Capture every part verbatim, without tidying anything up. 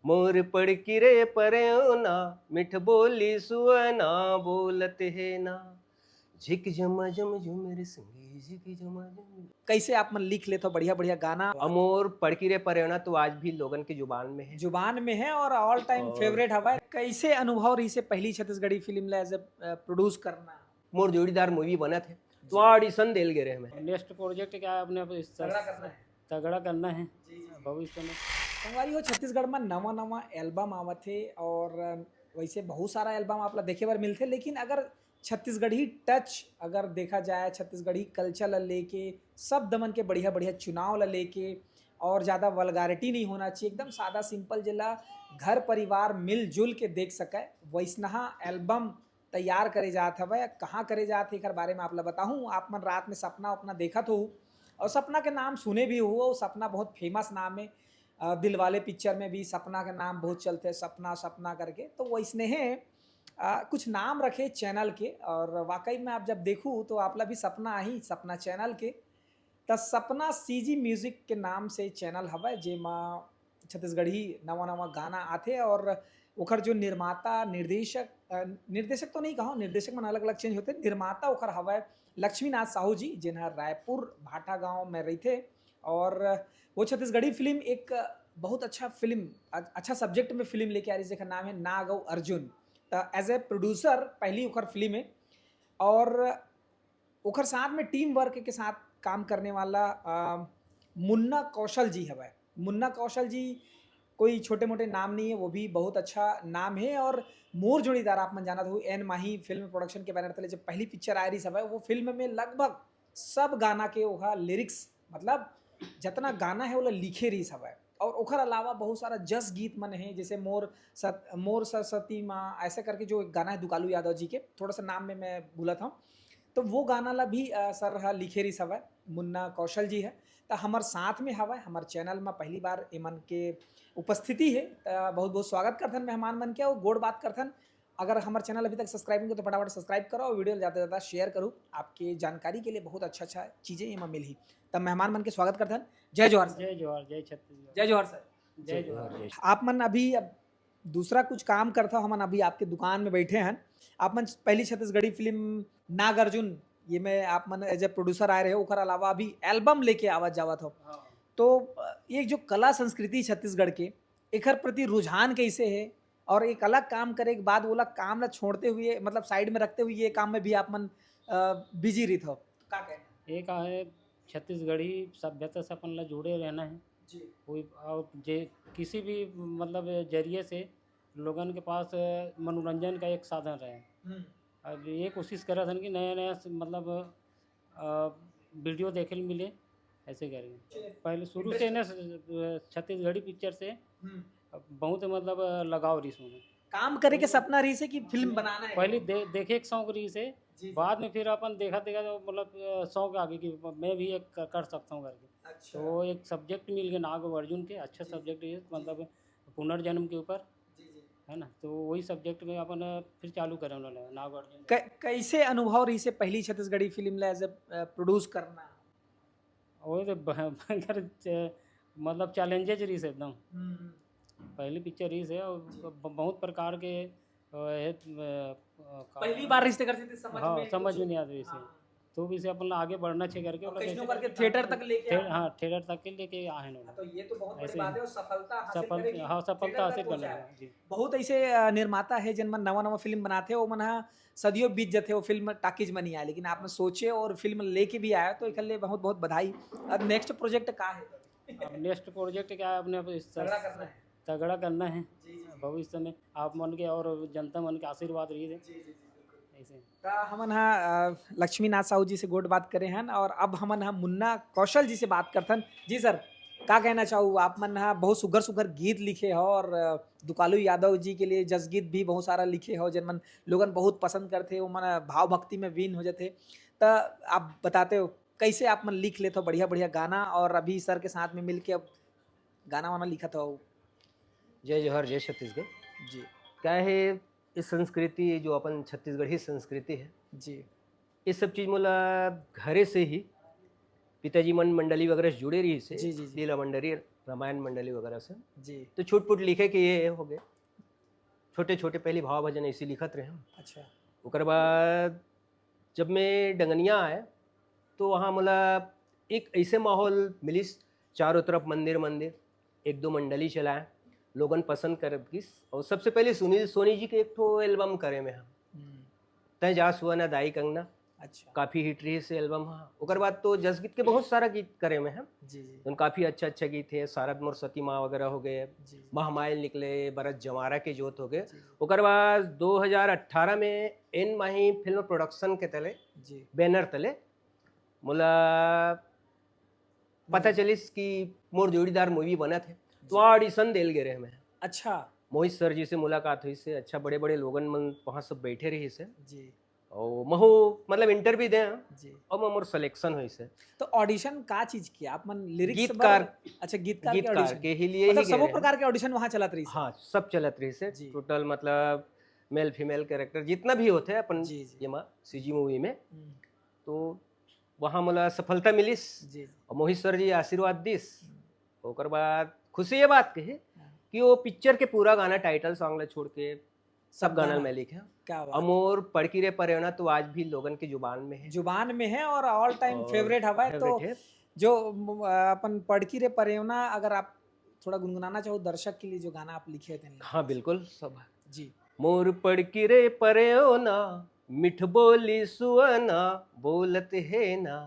मोर पड़की रे परेवना, मिठ बोली सुअना बोलत हे ना। झिक झमा झम झुमर संगी, झिक झमा झम। कैसे आप मन लिख लेथो बढ़िया बढ़िया गाना? अमोर पड़की रे परेवना तो आज भी लोगन के जुबान में है। जुबान में है और ऑल टाइम और फेवरेट हवा। कैसे अनुभव रहिसे पहली छत्तीसगढ़ी फिल्म ला एज ए प्रोड्यूस करना? मोर जोड़ीदार मूवी बनत है, तो ऑडिशन देल गे रहे मैं। नेक्स्ट प्रोजेक्ट क्या है अपने, अब इस तगड़ा करना है। तगड़ा करना है जी, जी, जी। भविष्य में। संगवारी हो, छत्तीसगढ़ में नवा नवा एल्बम आवत हे और वैसे बहुत सारा एल्बम आप ला देखे बर मिलथे, लेकिन अगर छत्तीसगढ़ी टच अगर देखा जाए, छत्तीसगढ़ी कल्चर ला लेके, शब्द मन के बढ़िया बढ़िया चुनाव ला लेके, और ज़्यादा वल्गारिटी नहीं होना चाहिए, एकदम सादा सिंपल, जेला घर परिवार मिलजुल के देख सके, वैसनहा एल्बम तैयार करे जात हवय। कहाँ करे जात हे, एकर बारे में आप ला बताहूँ। आप मन रात में सपना अपना देखत हो और सपना के नाम सुने भी हो, सपना बहुत फेमस नाम है। अ, दिलवाले पिक्चर में भी सपना का नाम बहुत चलते, सपना सपना करके। तो वैसने है, अ, कुछ नाम रखे चैनल के, और वाकई में आप जब देखू तो आप ला भी सपना आही सपना चैनल के। त सपना सीजी म्यूजिक के नाम से चैनल हवय, जेमा छत्तीसगढ़ी नवा नवा गाना आथे और ओखर जो निर्माता, निर्देशक, अ, निर्देशक तो नहीं कहूँ, निर्देशक मन अलग अलग चेंज होते, निर्माता ओखर हवय लक्ष्मीनाथ साहू जी, जेन ह रायपुर भाटा गांव में रहिथे। और वो छत्तीसगढ़ी फिल्म एक बहुत अच्छा फिल्म, अ-, अच्छा सब्जेक्ट में फिल्म लेके आ रही, जेकर नाम है नाग अउ अर्जुन। त एज ए प्रोड्यूसर पहली ओखर फिल्म है और ओखर साथ में टीम वर्क के साथ काम करने वाला, अ, मुन्ना कौशल जी हवय। मुन्ना कौशल जी कोई छोटे मोटे नाम नहीं है, वो भी बहुत अच्छा नाम है। और मोर जोड़ीदार आप मन जानत हो, एन माही फिल्म प्रोडक्शन के बैनर तले जब पहली पिक्चर आए रही हवय, वो फिल्म में लगभग सब गाना के ओहा लिरिक्स, मतलब जितना गाना है, ओला लिखे रहिस हवय। और ओखर अलावा बहुत सारा जस गीत मन है, जैसे मोर सत-, मोर सरस्वती माँ, ऐसे करके जो एक गाना है दुकालू यादव जी के, थोड़ा सा नाम में मैं भूलत हूँ, तो वो गाना ला भी, अ, सर ह लिखे रहिस हवय, मुन्ना कौशल जी है। त हमर साथ में हवय, हमर चैनल में पहली बार एमन के उपस्थिति है, त बहुत बहुत स्वागत करथन मेहमान मन के, और गोड़ बात करथन। अगर हमर चैनल अभी तक सब्सक्राइब नहीं किया तो फटाफट सब्सक्राइब करो और वीडियो ला ज्यादा से ज्यादा शेयर करो। आपके जानकारी के लिए बहुत अच्छा अच्छा चीजें एमा मिलही। तब मेहमान मन के स्वागत करथन। जय जोहार सर। जय जोहार, जय छत्तीसगढ़। जय जोहार सर। जय जोहार। आप मन अभी अब दूसरा कुछ काम करथा, हमन अभी आपके दुकान में बैठे हैं। आप मन पहली छत्तीसगढ़ी फिल्म नागार्जुन, ये में आप मन एज ए प्रोड्यूसर आए रहे, ओकर अलावा अभी एल्बम लेके आवत जावत हो। हाँ। तो, अ, ये जो कला संस्कृति छत्तीसगढ़ के, एकर प्रति रुझान कैसे है? और एक अलग काम करे के बाद ओला काम ला छोड़ते हुए, मतलब साइड में रखते हुए ये काम में भी आप मन, अ, बिजी रहित हो, तो का कहना? ये का है, छत्तीसगढ़ी सभ्यता से अपन ला जुड़े रहना है। जी। कोई और जे किसी भी मतलब जरिए से लोगन के पास, अ, मनोरंजन का एक साधन रहे। हम्म। अब ये कोशिश करत हन कि नया नया स-, मतलब, अ, वीडियो देखे ल मिले, ऐसे करके। चलिए। पहले शुरू से इंटरेस्ट ना स-, अ, छत्तीसगढ़ी पिक्चर से हम्म। अब बहुत मतलब, अ, लगाव रहिस मोला। काम करे के सपना रहिस है कि फिल्म बनाना है? पहले दे-, देखे के शौक रहिस है, जी, जी। बाद में फिर अपन देखा देखा तो मतलब, अ, शौक आ गया कि मैं भी एक क-, कर सकता हूँ करके। अच्छा। तो एक सब्जेक्ट मिल गया नाग अर्जुन के, अच्छा जी। सब्जेक्ट ये, जी। मतलब पुनर्जन्म के ऊपर, जी, जी। है ना? तो वही सब्जेक्ट में अपन फिर चालू करे वाला है, नाग अर्जुन। कै-, कैसे अनुभव रहिस है पहली छत्तीसगढ़ी फिल्म ला एज ए, अ, प्रोड्यूस करना? वो तो ब-, भयंकर च-, मतलब चैलेंजेज रहिस है एकदम। हम्म, हम्म। पहली पिक्चर रहिस है और जी। ब-, बहुत प्रकार के, अ, ये, अ, अ, का पहली बार रहिस ते कर सकते समझ हाँ, में समझ कुछ में नहीं आते वैसे। हाँ। तो भी इसे अपन ला आगे बढ़ना चाहिए करके और बोला कैसनो कैसे करके करके थिएटर काम तक लेके थे-, आए। हाँ, थिएटर तक के लेके आए हैं लोग। हाँ, तो ये तो बहुत बड़ी ऐसे बात है और सफलता हासिल सफल-, करे की हाँ, सफलता थिएटर तक हासिल करना पहुंचाए। है, जी। बहुत ऐसे, अ, निर्माता है जिन मन नवा नवा फिल्म बनाते हैं, वो मन हा सदियों बीत जाते, वो फिल्म टाकीज में नहीं आए, लेकिन आपने सोचे और फिल्म लेके भी आया, तो एकर लिए बहुत बहुत बधाई। अब नेक्स्ट प्रोजेक्ट का है? अब नेक्स्ट प्रोजेक्ट क्या है, अपने अब इस तगड़ा करना है। तगड़ा करना है। जी, जी, जी। भविष्य में आप मन के और जनता मन के आशीर्वाद रही है। जी, जी, जी, बिल्कुल। ऐसे। त हमन ह, अ, लक्ष्मीनाथ साहू जी से गोठ बात करे हन और अब हमन ह मुन्ना कौशल जी से बात करथन। जी सर, का कहना चाहू, आप मन ह बहुत सुघर सुघर गीत लिखे हो और, अ, दुकालू यादव जी के लिए जसगीत भी बहुत सारा लिखे हो, जेन मन लोगन बहुत पसंद करथे, ओमन भाव भक्ति में वीन हो जाथे। त आप बताते हो, कैसे आप मन लिख लेथो बढ़िया बढ़िया गाना और अभी सर के साथ में मिलके अब गाना वाना लिखत हो? जय जोहार, जय छत्तीसगढ़। जी। क्या है, ये संस्कृति, जो अपन छत्तीसगढ़ी संस्कृति है, जी। ये सब चीज मोला घरे से ही, पिताजी मन मंडली वगैरह से जुड़े रहिस हे, जी, जी, जी। लीला मंडली, रामायण मंडली वगैरह से। जी। तो छुटपुट लिखे कि ये हो गए, छोटे छोटे पहले भाव भजन ऐसे लिखत रहे हम। अच्छा। ओकर बाद जब मैं डंगनिया आए तो वहाँ मोला एक ऐसे माहौल मिलिस, चारों तरफ मंदिर मंदिर, एक दो मंडली चलाए, लोगन पसंद कर दिस। और सबसे पहले सुनील सोनी जी के एक ठो एल्बम करे में हम, हम्म, तय जा सुहाना दाई कंगना, अच्छा। काफ़ी हिट रहिस एल्बम हा। ओकर बाद तो जसगीत के बहुत सारा गीत करे में हम, जी जी। जौन काफ़ी अच्छा अच्छा गीत है, शारद मोर सती माँ वगैरह हो गए, जी महमाइल निकले, बरत जवारा के जोत हो गए। जी ओकर बाद दो हज़ार अठारह में एन माही फिल्म प्रोडक्शन के तले, जी। बैनर तले मोला पता जी। चलिस कि मोर जोड़ीदार मूवी बनत है, तो जी। ऑडिशन देल गे रहे मैं। अच्छा। मोहित सर जी से मुलाकात हुई से, अच्छा बड़े बड़े लोगन मन वहाँ सब बैठे रही से, जी और महू मतलब इंटरव्यू दे, जी। और मैं मोर सिलेक्शन हुई से। तो ऑडिशन का चीज किया आप मन? लिरिक्स गीतकार। अच्छा, गीतकार के गीतकार ऑडिशन। के ही लिए मतलब ही गए सबो रहे। प्रकार के ऑडिशन वहाँ चलत रही से? हाँ, सब चलत रही से, जी। टोटल मतलब मेल फीमेल कैरेक्टर जितना भी होते हैं अपन जी, जी। ये माँ सीजी मूवी में, हम्म, तो वहाँ मोला सफलता मिलिस। जी जी। और मोहित सर जी आशीर्वाद दिस। हम्म, ओकर बाद खुशी ये बात कही हाँ, कि वो पिक्चर के पूरा गाना टाइटल सॉन्ग ला छोड़ के सब गाना मैं लिखे। क्या और बात। मोर पढ़की रे परेवना तो आज भी लोगन के जुबान में है। जुबान में है और ऑल टाइम और फेवरेट हवा है। तो फेवरेट है। जो म, अपन पढ़की रे परेवना, अगर आप थोड़ा गुनगुनाना चाहो दर्शक के लिए, जो गाना आप लिखे थे। हाँ, बिल्कुल, सब। जी। मोर पढ़की रे परेवना, मिठ बोली सुअना, बोलत है ना।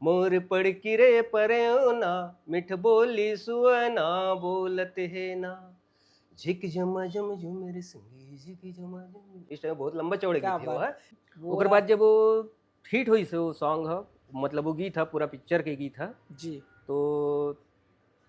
मोर पढ़की रे परेवना, मिठ बोली सुअना, बोलत है ना। झिक जमा जम झुमर संगी, झिक जमा जम। इस टाइम बहुत लंबा चौड़े क्या गीत है वो, बात। है। वो ओकर बाद जब वो हिट हुई से वो सॉन्ग ह, मतलब वो गीत ह, पूरा पिक्चर के गीत ह, जी तो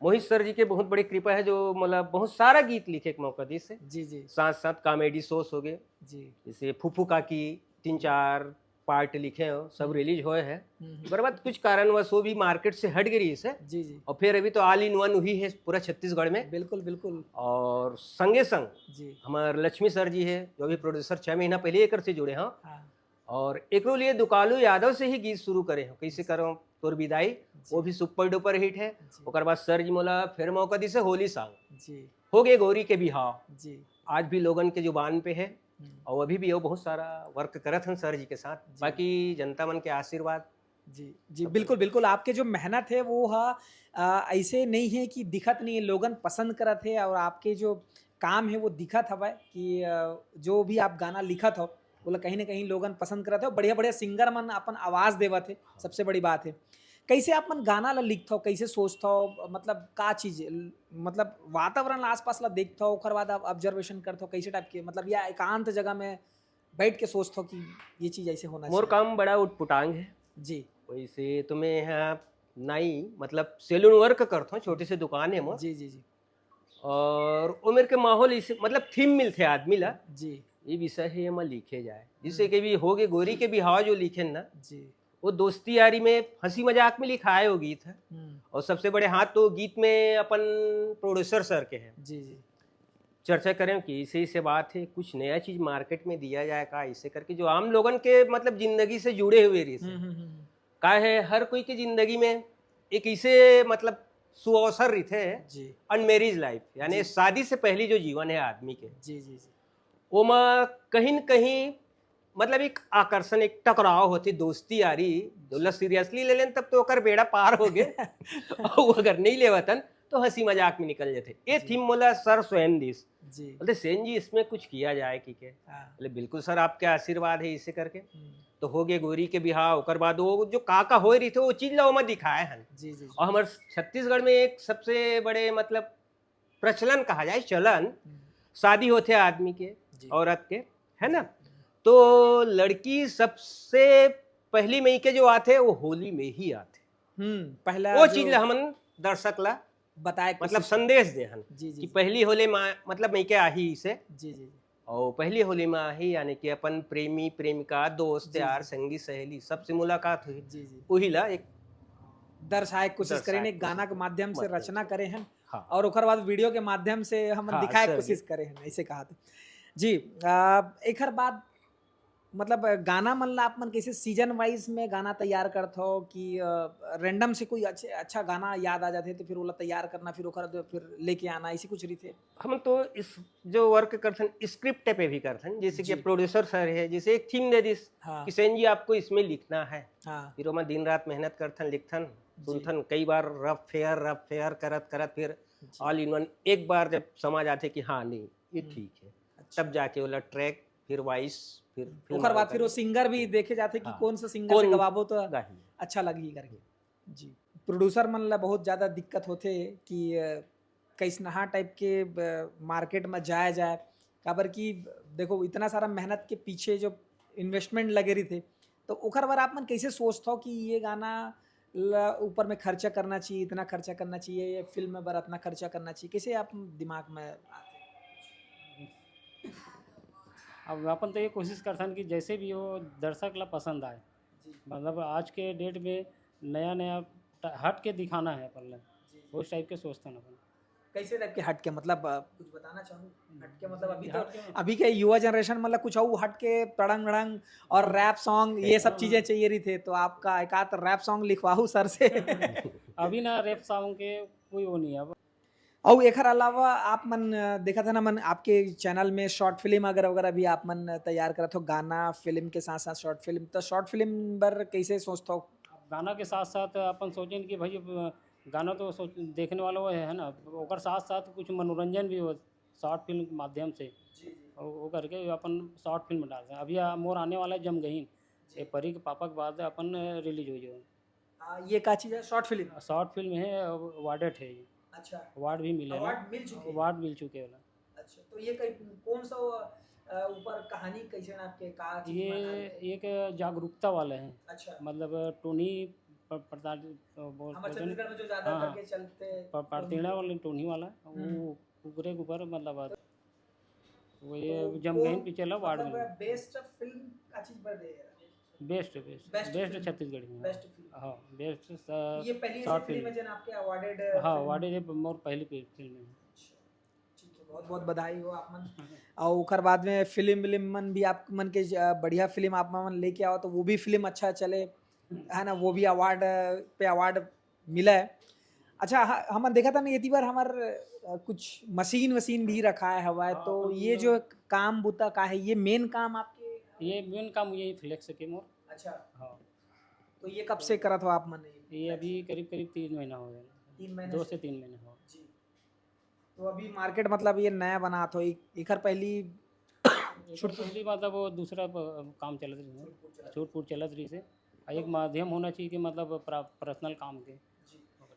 मोहित सर जी के बहुत बड़ी कृपा है जो मतलब बहुत सारा गीत लिखे के मौका दिस है। जी जी साथ साथ कॉमेडी शोज हो गए, जी। जैसे फूफू काकी, तीन चार पार्ट लिखे हो, सब रिलीज हुए हैं। हम्म, हम्म, ओकर बाद कुछ कारणवश वो भी मार्केट से हट गई से, जी जी। और फिर अभी तो ऑल इन वन हुई है पूरा छत्तीसगढ़ में। बिल्कुल बिल्कुल। और संगे संग जी हमारे लक्ष्मी सर जी है, जो भी प्रोड्यूसर, छह महीना पहले एकर से जुड़े हैं। हाँ और एकरो लिए दुकालू यादव से ही गीत शुरू करे हैं, कैसे करो तोर विदाई, जी, वो भी सुपर डुपर हिट है। जी। ओकर बाद सर जी मोला फिर मौका दिस होली सॉन्ग, जी हो गए गोरी के बिहाव, जी। आज भी लोगन के जुबान पे है। हम्म, और अभी भी वो बहुत सारा वर्क करत हैं सर जी के साथ। जी। बाकी जनता मन के आशीर्वाद। जी जी, बिल्कुल बिल्कुल। आपके जो मेहनत है वो हा, आ, ऐसे नहीं है कि दिखत नहीं है, लोगन पसंद करत है और आपके जो काम है वो दिखत हवय कि आ, जो भी आप गाना लिखत हो, वो ला कहीं ना कहीं लोगन पसंद करत है और बढ़िया बढ़िया सिंगर मन अपन आवाज देवत है, सबसे बड़ी बात है। कैसे आप मन गाना ला लिखत हो, कैसे सोचत हो, मतलब का चीज, मतलब वातावरण ला आसपास ला देखत हो, ओकर बाद आप ऑब्जर्वेशन करत हो, कैसे टाइप के, मतलब या एकांत जगह में बैठ के सोचत हो कि ये चीज ऐसे होना मोर चाहिए? काम बड़ा उटपुटांग है। जी वैसे तो मैं यहाँ नाई, मतलब सैलून वर्क करता हूँ, छोटी सी दुकान है मोर। जी जी जी और उम्र के माहौल इसे मतलब थीम मिलते आदमी ला, जी ये विषय है, ये मैं लिखे जाए। जिससे कि भी हो गए गोरी के बिहाव जो लिखे ना, जी। वो दोस्ती यारी में हंसी मजाक में लिखाए हो गीत है। हम्म, और सबसे बड़े हाथ तो गीत में अपन प्रोड्यूसर सर के हैं। जी जी। चर्चा करें कि इसे इसे बात है, कुछ नया चीज मार्केट में दिया जाए का, इसे करके जो आम लोगन के मतलब जिंदगी से जुड़े हुए रही हम्म है। हम्म हम्म, का है, हर कोई की जिंदगी में एक इसे मतलब सुअवसर रहिथे, जी अनमेरिज लाइफ, यानी जी। शादी से पहली जो जीवन है आदमी के, जी जी जी। ओमा कहीं न कहीं मतलब एक आकर्षण, एक टकराव होती, दोस्ती यारी, जोला सीरियसली ले लेन तब तो ओकर बेड़ा पार हो गए। और अगर नहीं लेवतन तो हंसी मजाक में निकल जाते। ये जी। थीम मोला सर स्वयं दिस, जी बोलते सेन जी इसमें कुछ किया जाए कि के? हाँ बोले बिल्कुल सर, आपके आशीर्वाद है इसे करके। हम्म, तो हो गए गोरी के बिहाव, ओकर बाद वो जो का का होए रही थे वो चीज ला ओमा दिखाए हन। जी जी जी। और हमारे छत्तीसगढ़ में एक सबसे बड़े मतलब प्रचलन कहा जाए, चलन, हम्म, शादी होते आदमी के, जी। औरत के, है ना? तो लड़की सबसे पहली मई के जो आते वो होली में ही आते। हम्म, पहला वो जो चीज ला हमन दर्शक ला बताए मतलब कोशिश- संदेश दे हन जी जी कि पहली होली में मतलब मई के आही इसे, जी जी जी। और पहली होली में आही यानी कि अपन प्रेमी प्रेमिका, दोस्त जी, यार, जी। संगी सहेली सबसे मुलाकात हुई। जी जी। वही ला एक दर्शाए के कोशिश दर्शाए करें, के एक गाना कोशिश के माध्यम से माध्यम रचना से। करे हैं हाँ। और ओकर बाद वीडियो के माध्यम से हम हाँ, दिखाए के सर कोशिश जी। करे हैं, ऐसे कहा था जी। आ, एकर बाद मतलब गाना मन ला आप मन कैसे सीजन वाइज में गाना तैयार करत हो कि रैंडम से कोई अच्छे अच्छा गाना याद आ जाथे तो फिर ओला तैयार करना, फिर ओकर फिर लेके आना, ऐसी कुछ रहिथे? हम तो इस जो वर्क करथन स्क्रिप्ट पे भी करथन, जैसे कि जी। प्रोड्यूसर सर है, जैसे एक थीम दे दिस हाँ। कि सेन जी आपको इसमें लिखना है, हाँ। फिर ओमा दिन रात मेहनत करथन, लिखथन, जी। सुनथन, कई बार रफ फेयर रफ फेयर करत करत फिर जी। ऑल इन वन एक बार जब समझ आथे कि हाँ नहीं ये हम्म। ठीक है, अच्छा। तब जाके ओला ट्रैक, फिर वॉइस, फिर फिल्म ओकर बाद वाला फिर वो करके सिंगर भी देखे जाथे कि हाँ। कौन सा सिंगर से कौन गवाबो तो गाही। अच्छा लगही करके। जी। प्रोड्यूसर मन ला बहुत ज्यादा दिक्कत होथे कि अ, कैसनहा टाइप के मार्केट में जाया जाए, काबर कि देखो इतना सारा मेहनत के पीछे जो इन्वेस्टमेंट लगे रहिथे, तो ओकर बर आप मन कैसे सोचथो कि ये गाना ला ऊपर में खर्चा करना चाहिए, इतना खर्चा करना चाहिए, ये फिल्म बर इतना खर्चा करना चाहिए, कैसे आप दिमाग में आथे? अब अपन तो ये कोशिश करथन कि जैसे भी हो दर्शक ला पसंद आए। जी। मतलब आज के डेट में नया नया ट- हट के दिखाना है अपन ला। जी, जी। उस टाइप के सोचथन अपन। कैसे टाइप के हट के, मतलब अ, कुछ बताना चाहूँ? हट के मतलब अभी तो हट के- अभी के युवा जनरेशन मतलब कुछ और हट के तड़ंग गड़ंग और रैप सॉन्ग ये सब हाँ। चीजें चाहिए रहिथे, तो आपका एक आध रैप सॉन्ग लिखवाहू सर से। अभी ना रैप सॉन्ग के कोई वो नहीं है। अब और एकर अलावा आप मन अ, देखत है ना मन आपके चैनल में शॉर्ट फिल्म अगर वगैरह भी आप मन तैयार करत हो, गाना फिल्म के साथ साथ शॉर्ट फिल्म, तो शॉर्ट फिल्म बर कैसे सोचथो? गाना के साथ साथ अपन सोचें कि भाई अब गाना तो सोच देखने वाला वो है ना, ओकर साथ साथ कुछ मनोरंजन भी हो शॉर्ट फिल्म के माध्यम से। वो वो करके अपन शॉर्ट फिल्म डालते हैं। अभी आ- मोर आने वाला है जमगहीन, ये परी के पापा के बाद अपन रिलीज हो जाए। आ, ये का चीज है? Short film. शॉर्ट फिल्म है, वार्डेट है ये। अच्छा। अवार्ड भी मिले ना। अवार्ड मिल चुके हैं? अवार्ड मिल चुके वाला। अच्छा, तो ये कई कौन सा अ, ऊपर कहानी कैसे ना आपके का चीज ये बना है? एक जागरूकता वाला है। अच्छा। मतलब टोनी प- प्रताप, अ, बोल- हमारे बोलते हैं, छत्तीसगढ़ में जो ज्यादा हाँ, करके चलते हैं, प- परतेड़ा वाले टोनी वाला, हम्म। वो ओकरे के ऊपर मतलब बात। वो ये तो जमगहीन कौन- पिक्चर ला वार्ड मतलब में। बेस्ट फिल्म का चीज पर दे? Best best best best film. Chhattisgarhi में। Best film. हाँ, बेस्ट ये पहली ऐसी शॉर्ट फिल्म फिल्म। है जन आपके अवार्डेड हाँ, अवार्ड ये मोर पहली फि- फिल्म है। ठीक है, बहुत बहुत बधाई हो आप मन। और ओकर बाद में फिल्म विल्म मन भी आप मन के ज- बढ़िया फिल्म आप मन लेके आओ तो वो भी फिल्म अच्छा चले, है ना, वो भी अवार्ड पे अवार्ड मिला है। अच्छा, ह- हमन देखा था ना ये बार हमार अ, कुछ मशीन वशीन भी रखा है हवा है, हाँ, तो अपन ये जो काम बुता का है, ये मेन काम आपके? ये मेन काम यही फ्लेक्स के मोर। अच्छा, हाँ, तो ये कब से करत हो आप मन? ये अभी करीब करीब तीन महीना हो गया। तीन महीने दो से? से तीन महीने हो। जी। तो अभी मार्केट मतलब ये नया बनात हो, एक- एकर पहली एकर पहली मतलब वो दूसरा प- काम चलत रही है, छूट फूट चलत रही से। आ एक माध्यम होना चाहिए कि मतलब पर्सनल काम के।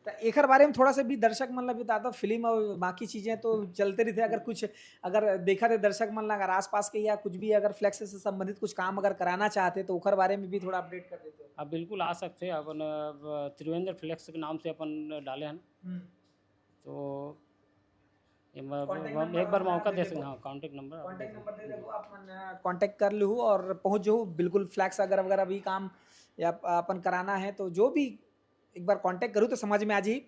तो एकर बारे में थोड़ा सा भी दर्शक मन ला बता दो, फिल्म और बाकी चीजें तो चलते रहते, अगर कुछ अगर देखा थे दर्शक मन ला अगर आसपास के या कुछ भी अगर फ्लेक्स से संबंधित कुछ काम अगर कराना चाहते तो ओकर बारे में भी थोड़ा अपडेट कर देते हो। आप बिल्कुल आ सकते हैं अपन, अब त्रिवेंद्र फ्लेक्स के नाम से अपन डाले हैं। हम्म। तो ये मैं- Contact मैं number एक बार अपना मौका दे दे दो। सकते, हाँ, कॉन्टैक्ट नंबर आप कॉन्टैक्ट दे नंबर दे दो। दो, आप मन कॉन्टैक्ट कर लू और पहुंच जाऊ। बिल्कुल फ्लेक्स अगर वगैरह भी काम या अपन कराना है तो जो भी एक बार कॉन्टैक्ट करूँ तो समझ में आ जाई।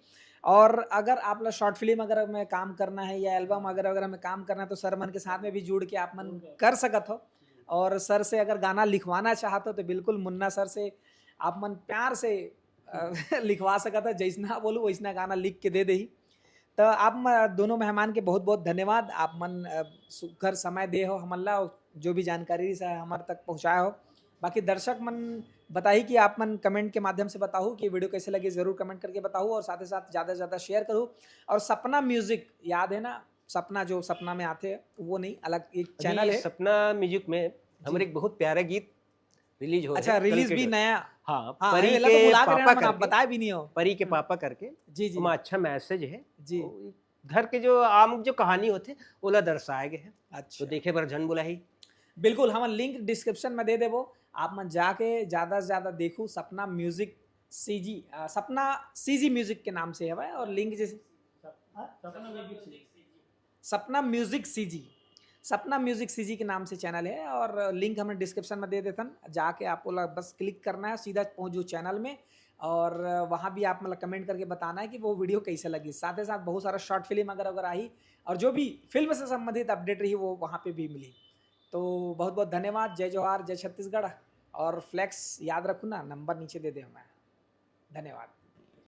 और अगर आप ला शॉर्ट फिल्म अगर में काम करना है या एल्बम अगर वगैरह में काम करना है तो सर मन के साथ में भी जुड़ के आप मन कर सकत हो। और सर से अगर गाना लिखवाना चाहत हो तो बिल्कुल मुन्ना सर से आप मन प्यार से अ, लिखवा सकत हो, जैसना बोलू वैसना गाना लिख के दे देही। तो आप म- दोनों मेहमान के बहुत बहुत धन्यवाद, आप मन अ, सुघर समय दे हो हमन ला, जो भी जानकारी से हमारे तक पहुँचाए हो। बाकी दर्शक मन बताही कि आप मन कमेंट के माध्यम से बताहू कि वीडियो कैसे लगे, जरूर कमेंट करके बताहू और साथ ही साथ ज़्यादा से ज़्यादा शेयर करू। और सपना म्यूजिक याद है ना, सपना जो सपना में आते हैं वो नहीं, अलग एक अभी चैनल है। सपना म्यूजिक में हमारे एक बहुत प्यारा गीत रिलीज हो अच्छा, रहा है, रिलीज कल के भी दिन। नया। हाँ, हाँ, परी ये लोग के बुला के पापा रहे हैं, आप करके, बताए भी नहीं हो। परी के पापा करके जी जी ओमा अच्छा मैसेज है। जी। वो घर के जो आम जो कहानी होते ओला दर्शाए गए हैं, अच्छा, तो देखे बर झन बुलाही। बिल्कुल, हम लिंक डिस्क्रिप्शन में दे देबो, आप मन जाके ज़्यादा से ज़्यादा देखू सपना म्यूजिक सीजी, अ, सपना सीजी म्यूजिक के नाम से है भाई, और लिंक जैसे सपना म्यूजिक सीजी, सपना म्यूजिक सीजी के नाम से चैनल है और लिंक हमने डिस्क्रिप्शन में दे देथन, जाके आप ओला बस क्लिक करना है, सीधा पहुँच जाओ चैनल में। और वहाँ भी आप मतलब कमेंट करके बताना है कि वो वीडियो कैसे लगी। साथ ही साथ बहुत सारा शॉर्ट फिल्म अगर अगर आई और जो भी फिल्म से संबंधित अपडेट रही वो वहाँ पे भी मिली। तो बहुत बहुत धन्यवाद। जय जोहार, जय छत्तीसगढ़। और फ्लेक्स याद रखू ना, नंबर नीचे दे दे हमें। धन्यवाद।